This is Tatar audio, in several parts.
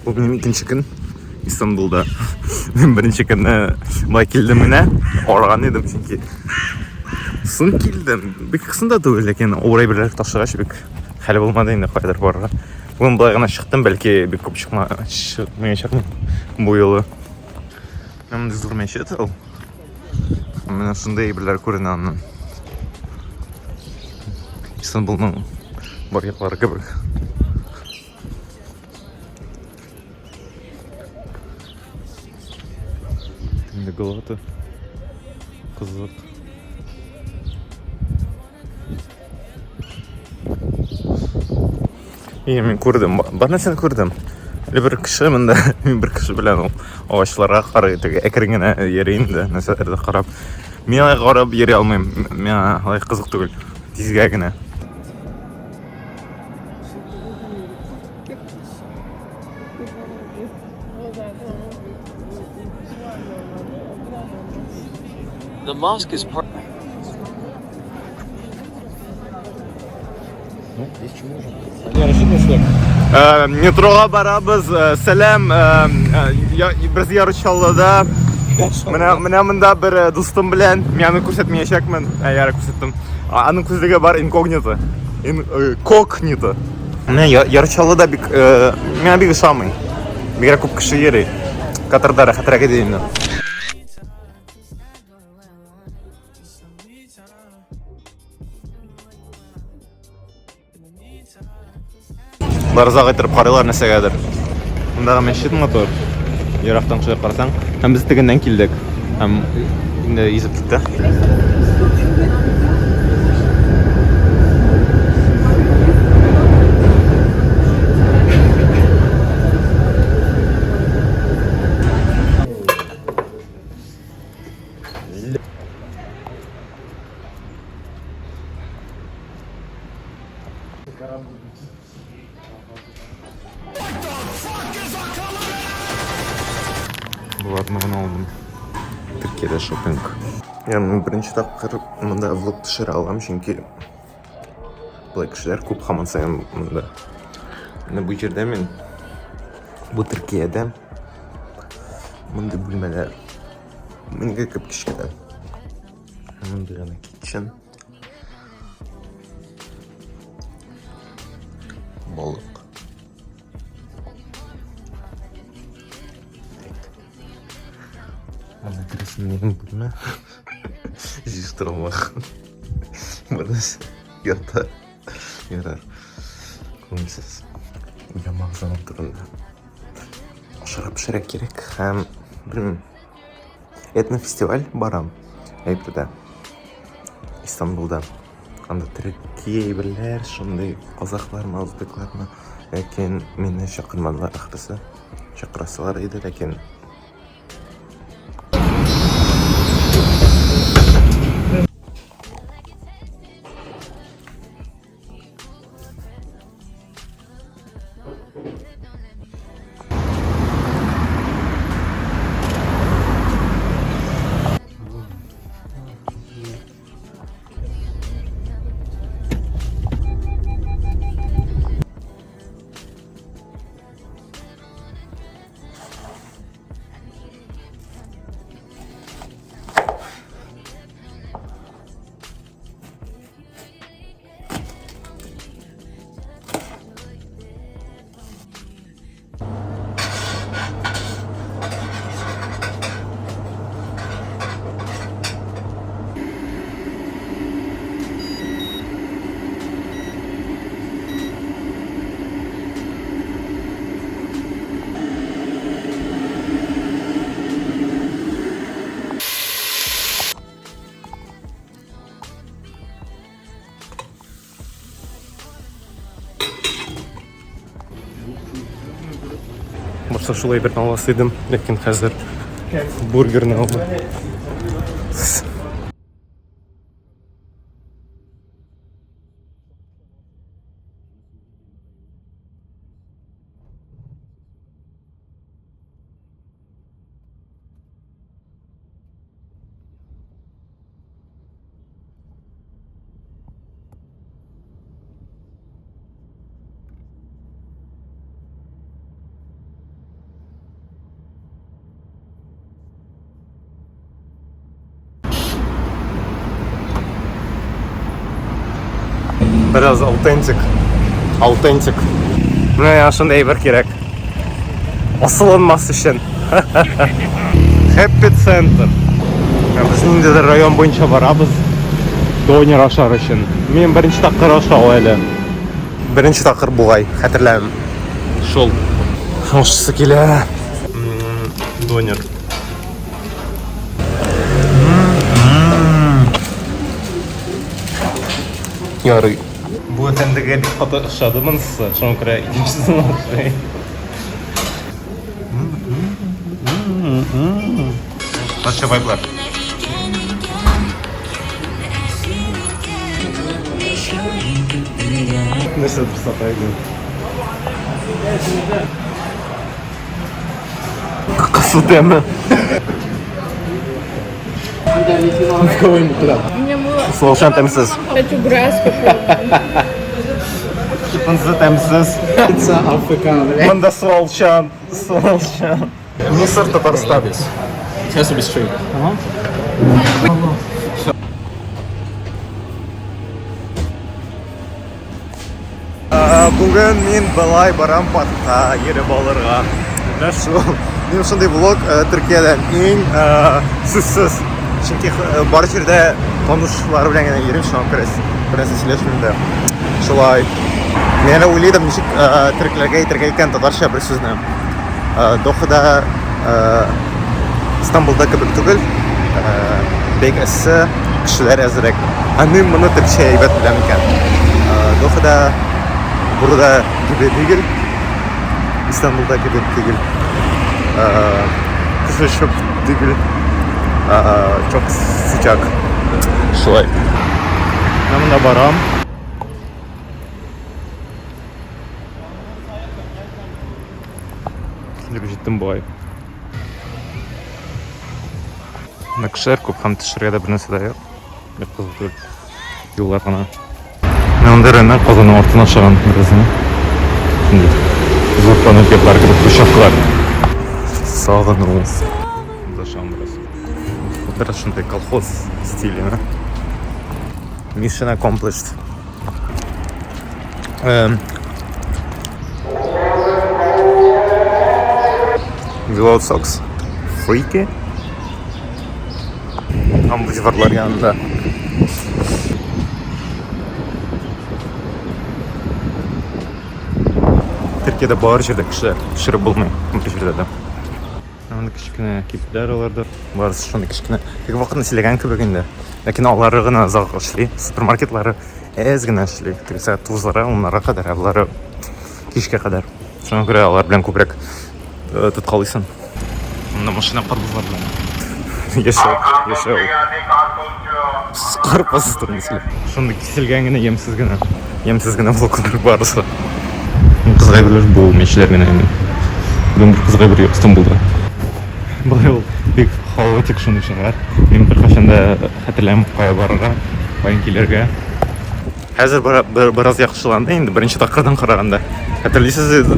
Бу минем икенче көн Истанбулда. Мин беренче көнне болай килдем генә, арыган идем, чөнки соң килдем. Бик соң да түгел, ләкин авыр әйберләр ташыгач бик хәл булмады инде каядыр барырга. Бүген болай гына чыктым, бәлки бик күп чыкма чыкмаячакмын бу юлы. Мондый зур мәчет ул. Менә шундый әйберләр күренә аннан. Истанбулның бар яклары кебек. Инде Галата. Кызык. И, мин күрдем, бар нәрсәне күрдем. Әле бер кеше монда, мин бер кеше белән ул агачларга карый, теге әкрен генә йөри инде, нәрсәләрдер карап. Мин алай карап йөри алмыйм, миңа алай кызык түгел. Тизгә генә. The mosque is part. Метрога барабыз. Сәлам. Без Яр Чаллыда. Менә менә монда бер дустым белән мин аны күрсәтмәячәкмен. Ә, ярар, күрсәттем. Аның күзлеге бар инкогнито. Кокнито. Менә Яр Чаллыда бик миңа бик ошамый. Бигрәк күп кеше йөри. Катарда рәхәтрәк иде инде. Болар озак иттереп карыйлар нәрсәгәдер. Мондагы мәчет матур. Ерактан шулай карасаң. Һәм без тегеннән килдек. Һәм инде йөзеп китте. Боларны гына алдым. Төркиядә шопинг. Я мин беренче тапкыр монда влог төшерә алам, чөнки болай кешеләр күп һаман саен монда. Менә бу җирдә мин бу Төркиядә мондый бүлмәләр минеке кебек кечкенә. Мондый гына kitchen. Балык. Менә керәсен минем бүлмә. Җыештырылмаган. Бер нәрсә ята. Ярар. Күңелсез. Уйламагыз аның турында. Ашарга пешерә кирәк һәм белмим. Этнофестиваль барам. Әйтте Истанбулда. Анда төрки әйберләр, шундый казахлармы, узбеклармы. Ләкин мине чакырмадылар ахрысы. Чакырасылар иде, ләкин Башта шулай бер аласы идем, ләкин хәзер бургерны алдым. Бераз аутентик. Аутентик. Менә миңа шундый әйбер кирәк. Асылынмас өчен. Happy Center. Без ниндидер район буенча барабыз. Донер ашар өчен. Мин беренче тапкыр ашау әле. Беренче тапкыр бугай, хәтерләмим. Шул. Ашысы килә. Донер. Ярый. Бу әфәндегә бик каты ошады монысы, шуңа күрә икенчесен ашый. Патша вайблар. Нәрсә сата иде? Кысу тәме. Солшан тәмсез. Хочу грас попробовать. Монысы тәмсез. Монда суалчан, суалчан. Мисыр Татарстан. It has to be straight. Бүген мин былай барам паркка йөреп алырга. Менә шул. Минем шундый влог Төркиядә иң сүзсез. Чөнки бар җирдә танышлар белән генә йөрим, шуңа күрә бернәрсә сөйләшмим дә. Шулай. Мин әле уйлыйдым, ничек төркләргә әйтергә икән татарча бер сүзне. Дохада Истанбулда кебек түгел, бик эссе, кешеләр әзрәк. Ә мин моны төркчә әйбәт беләм икән. Дохада burada gibi түгел, Истанбулда кебек түгел. Кеше чөп түгел, çok sıcak. Шулай. Мин монда барам. Килеп җиттем бугай. Менә кешеләр күп һәм төшергә дә бернәрсә дә юк. Бик кызык түгел. Юллар гына. Менә монда районнар Казанның артына чыган берсенә. Шундый зур панель кебек площадкалар. Сагыну. Зашам бераз. Бераз шундый колхоз стиле, Mission accomplished. Without socks. Freaky. Там бу диварлар янында. Төркиядә бар җирдә кешеләр төшереп булмый. Бер җирдә дә. Анда кечкенә кибетләр аларда. Барысы шундый кечкенә. Теге вакытны сөйләгән кебек инде. Ләкин алары гына озак эшли. Супермаркетлары әз генә эшли. Теге сәгать тугызларга, уннарга кадәр, ә болары кичкә кадәр. Шуңа күрә алар белән күбрәк э, тоткалыйсың. Монда машина карбызлар белән. Яшәү, яшәү. Карпыз турында Шундый киселгән генә, ямьсез генә. Ямьсез генә блоклар барысы. Кызык әйберләр бу мәчеләр генә инде. Бүген бер кызык әйбер юк Истанбулда. Болай ул бик хаотик шундый шәһәр. Мин беркайчан да хәтерләмим кая барырга, каян килергә. Хәзер бераз яхшыланды инде беренче тапкырдан караганда. Хәтерлисез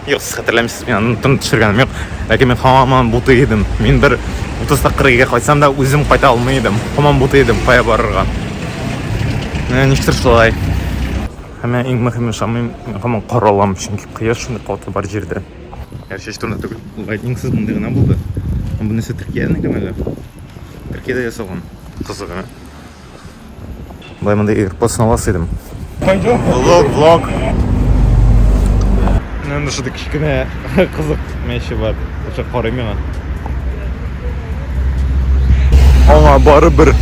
Юк, сез хәтерләмисез, мин аны тын төшергәнем юк. Ләкин мин һаман бутый идем. Мин бер 30 тапкыр өйгә кайтсам да, үзем кайта алмый идем. Һаман бутый идем, кая барырга. Менә ничектер шулай. Һәм иң мөһиме ышанмыйм, мин һаман кар алам, чөнки кояш шундый каты бар җирдә. Чәч турында түгел, лайтнингсыз мондый гына булды. Бу нәрсә Төркиянекеме әллә? Төркиядә ясалган. Кызык, ә? Болай монда AirPods аласы идем. Влог, влог. Менә шундый кечкенә кызык мәче бар. Шушы карый миңа. Аңа барыбер.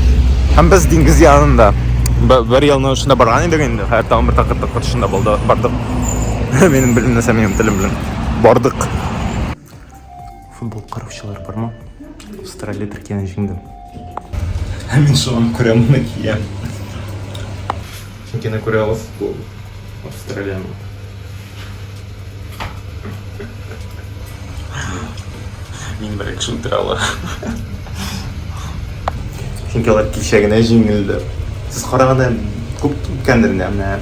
Һәм без диңгез янында. Бер елны шунда барган идек инде. Хәер, тагын бер тапкыр тапкыр шунда булды, бардык. Минем белем нәрсә минем телем белән. Бардык. Футбол караучылар бармы? Австралия Төркияне җиңде. Ә мин шуңа күрә моны киям. Чөнки аны күрә аласыз бу Австралияны. Мин бер кеше үтерә ала. Чөнки алар кичә генә җиңелде. Сез караганда күп үткәндер инде, менә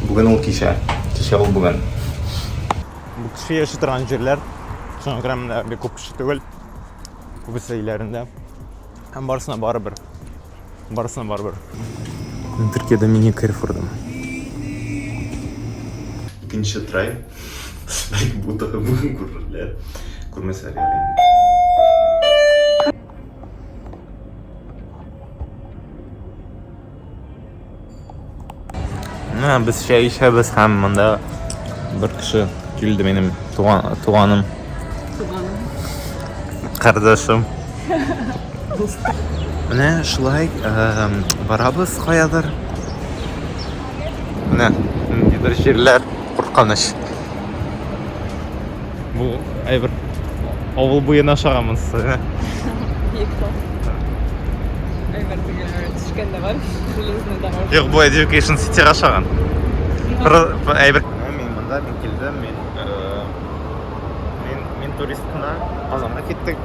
бүген ул кичә, кичә ул бүген. Бу кеше яши торган җирләр. Шуңа күрә монда бик күп кеше түгел. Күбесе өйләрендә. Һәм барысына барыбер. Барысына барыбер. Мин Төркиядә мини Carrefour'да. Икенче трай. Бәлки бу тагы бүген күрерләр. Күрмәсәләр ярый инде. Менә без чәй эчәбез һәм монда бер кеше килде минем туган, туганым. Туганым. Кардашым. Менә шулай барабыз каядыр. Менә ниндидер җирләр куркыныч. Бу әйбер авыл буена ашаганмыз. Биектау. Әйбер тегеләр төшкән дә бар, железный дорога. Юк, бу Education City-га ашаган. Әйбер. Мин монда, мин килдем, мин мин мин турист кына Казанга киттек.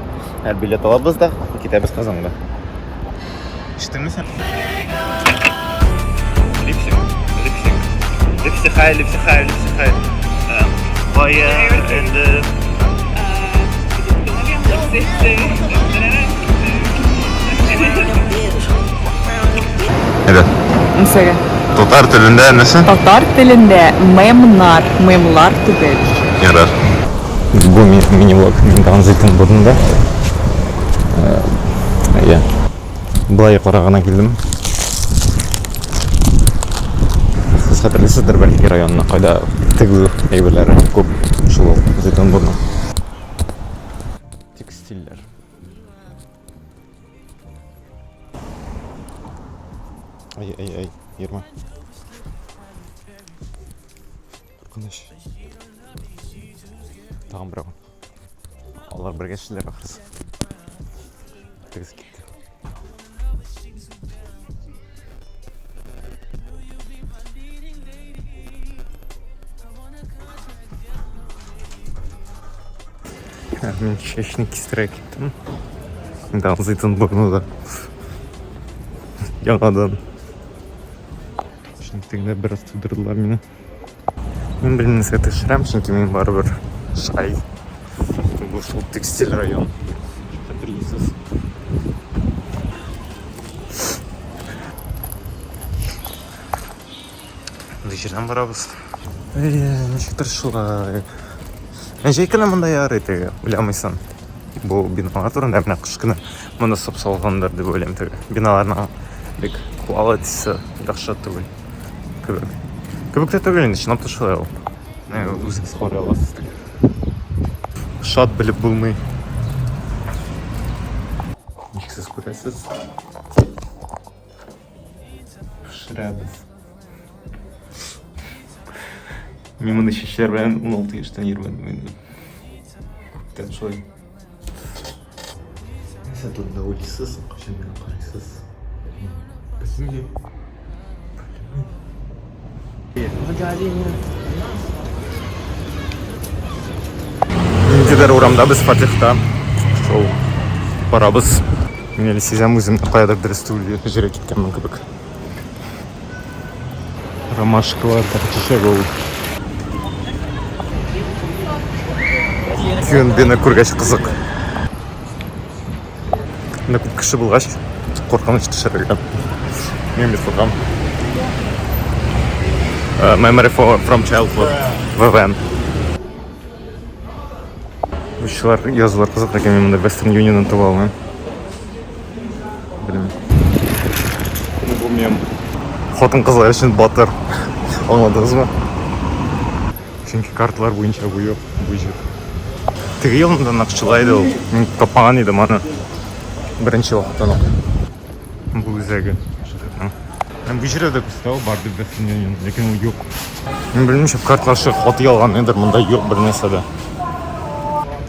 Ә билет алабыз да, китәбез Казанга. Ишеттеңме син? Липсик, липсик. Липси хай, липси хай, липси хай. Бая инде. Әйдә. Нәрсәгә? Татар телендә нәрсә? Татар телендә мемнар, мемлар түгел. Ярар. Бу мини-влог мин тагын Зейтун бурнында. Әйе. Былай юкара гына килдем. Сез хәтерлисездер бәлки районны, кайда тегү әйберләре күп шул ук Зейтун бурны. Текстильләр. Ай, ай, ай, йөрмә. Куркыныч. Тагын берәү. Алар бергә эшлиләр ахрысы. Тегесе китте. Мин чәчне кистерә киттем. Да, зайтын борны да. Яңадан. Чөнки тегендә бераз тудырдылар мине. Мин белмим нәрсәгә төшерәм, чөнки мин барыбер шай. Бу шул текстиль район. Хәтерлисез. Мондый җирдән барабыз. Эй, ничектер шулай. Ә җәй көне монда ярый теге, уйламыйсың. Бу биналар турында менә кыш көне моны сап салгандыр дип уйлыйм теге. Биналарның бик quality яхшы түгел. Кебек. Кебек тә түгел инде, чынлап та шулай ул. Менә үзегез карый аласыз теге. Шат белеп булмый. Ничек сез күрәсез? Пешерәбез. Мин моны чәчләр белән 16 яшьтән йөрмәдем инде. Күптән шулай. Нәрсә турында уйлыйсыз, кайчан миңа карыйсыз? Белмим. Ниндидер урамда без Фатихта. Шул барабыз. Мин әле сизәм үзем каядыр дөрес түгел җиргә киткәнмен кебек. Ромашкалар так чәчәк ул. Кюнбины күргәч кызык. Менә күп кеше булгач, куркыныч төшерергә. Мин бит куркам. Memory from childhood. ВВН. Укучылар язулар кызык, ләкин мин монда Western Union таба алмыйм. Белмим. Бу мем. Хатын-кызлар өчен батыр. Аңладыгызмы? Чөнки карталар буенча бу юк, бу җир. Теге елында нәкъ шулай иде ул. Мин тапмаган идем аны. Беренче вакыттан ук. Бу үзәге шәһәрнең. Һәм бу җирдә дә күрсәтә ул бар дип Western Union, ләкин ул юк. Мин белмим, шул карталар шул хат ялган нидер, монда юк бер нәрсә дә.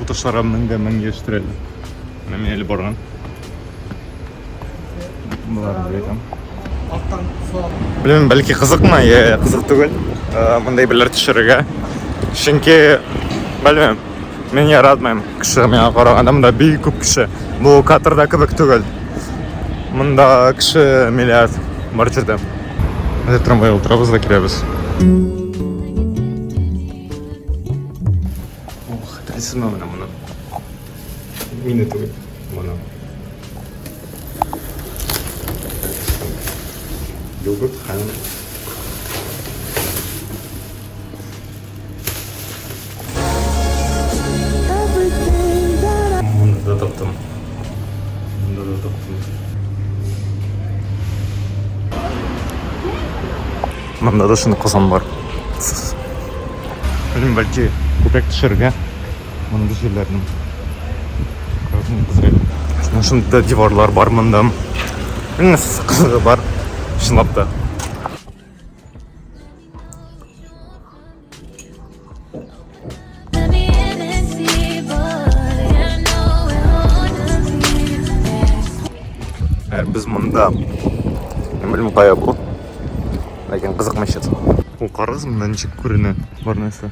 Бу ташларга мең дә мең яшьтер әле. Менә мин әле барган. Болар дип әйтәм. Белмим, бәлки кызыкмы, я кызык түгел. Мондай әйберләр төшерергә. Чөнки, белмим, мин яратмыйм. Кеше миңа караганда монда бик күп кеше. Бу катрда кебек түгел. Монда кеше миллиард бар җирдә. Хәзер трамвай утырабыз да киләбез. Ох, хәтерлисезме менә моны? Мине түгел, моны. Йогурт һәм Монда да таптым. Монда да таптым. Монда да шундый казан бар. Белмим, бәлки күбрәк төшерергә мондый җирләрнең. Шуның шундый диварлар бар монда. Нәрсәсе кызыгы бар, чынлап та. Без монда. Мин белмим кая бу. Ләкин кызык мәчет. Ул карыз монда ничек күренә бар нәрсә.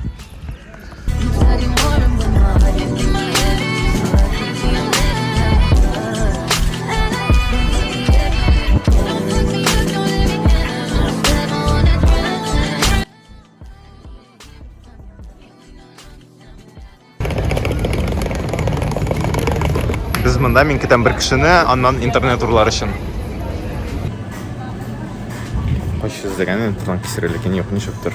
Без монда мин көтәм бер кешене, аннан интернет урлар өчен. Кайсы эзләгән интернет кисерә, ләкин юк, ничектер.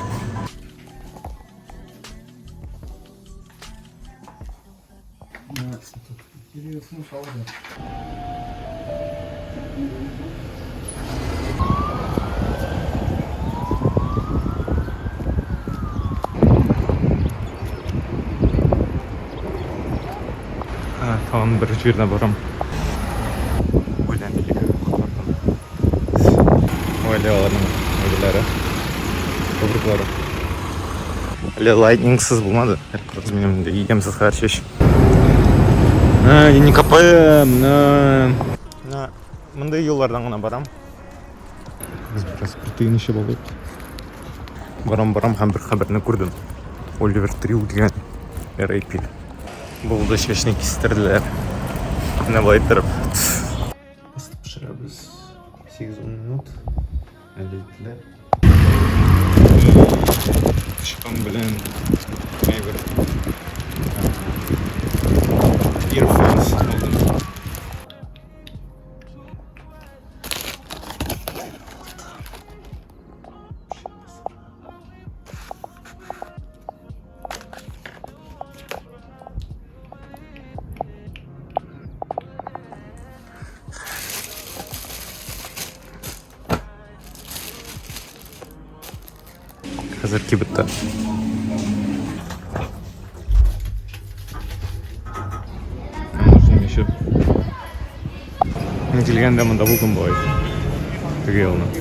Тагын бер җиренә барам. Үлән Ой, аларның әйберләре. Ковриклары. Әле лайтнингсыз булмады. Кыргыз минем инде ямьсез хәр чәч. Не копаем. Менә мондый юллардан гына барам. Без бераз протеин эчеп алыйк. Барам, барам һәм бер хәбәрне күрдем. Оливер Триу дигән RIP. Булды, чәчне кистерделәр. Менә болай иттереп. Паста пешерәбез. 8-10 минут. Әле ителә. Тычкан белән әйбер. Earphones алдым. Хәзер кибеттә. Нужно еще. Мин килгәндә монда булдым бугай. Теге елны.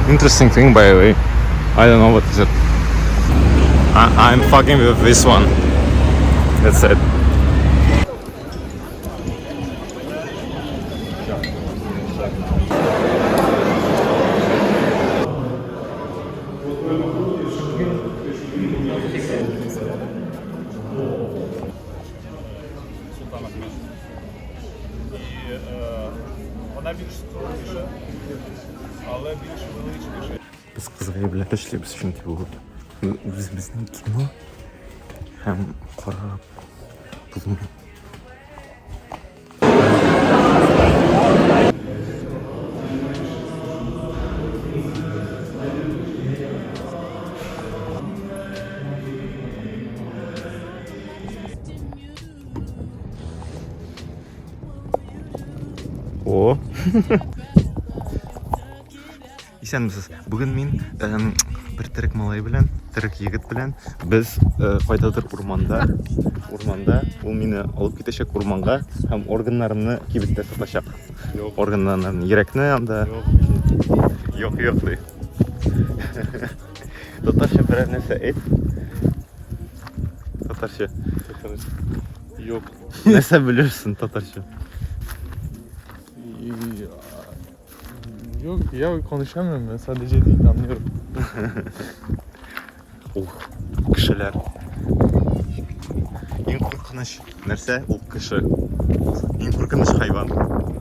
Interesting thing, by the way. I don't know what is it. I'm fucking with this one. That's it. І вона більш скромніша, але більш величніша. Без кызга белән эшлибез, чөнки бу үзебезнең кино һәм карап булмый. О! Исәнмесез. Бүген мин бер терек малай белән, терек егет белән без кайдадыр урманда, урманда ул мине алып китәчәк урманга һәм органнарымны кибеттә сатачак. Юк. Органнарны, йөрәкне анда. Юк. Юк, юк ди. Татарча берәр нәрсә әйт. Татарча. Юк. Нәрсә белерсең татарча? Yok ya konuşamıyorum ben sadece değil anlıyorum. Ух, кешеләр. Иң куркыныч нәрсә ул кеше. Иң куркыныч хайван.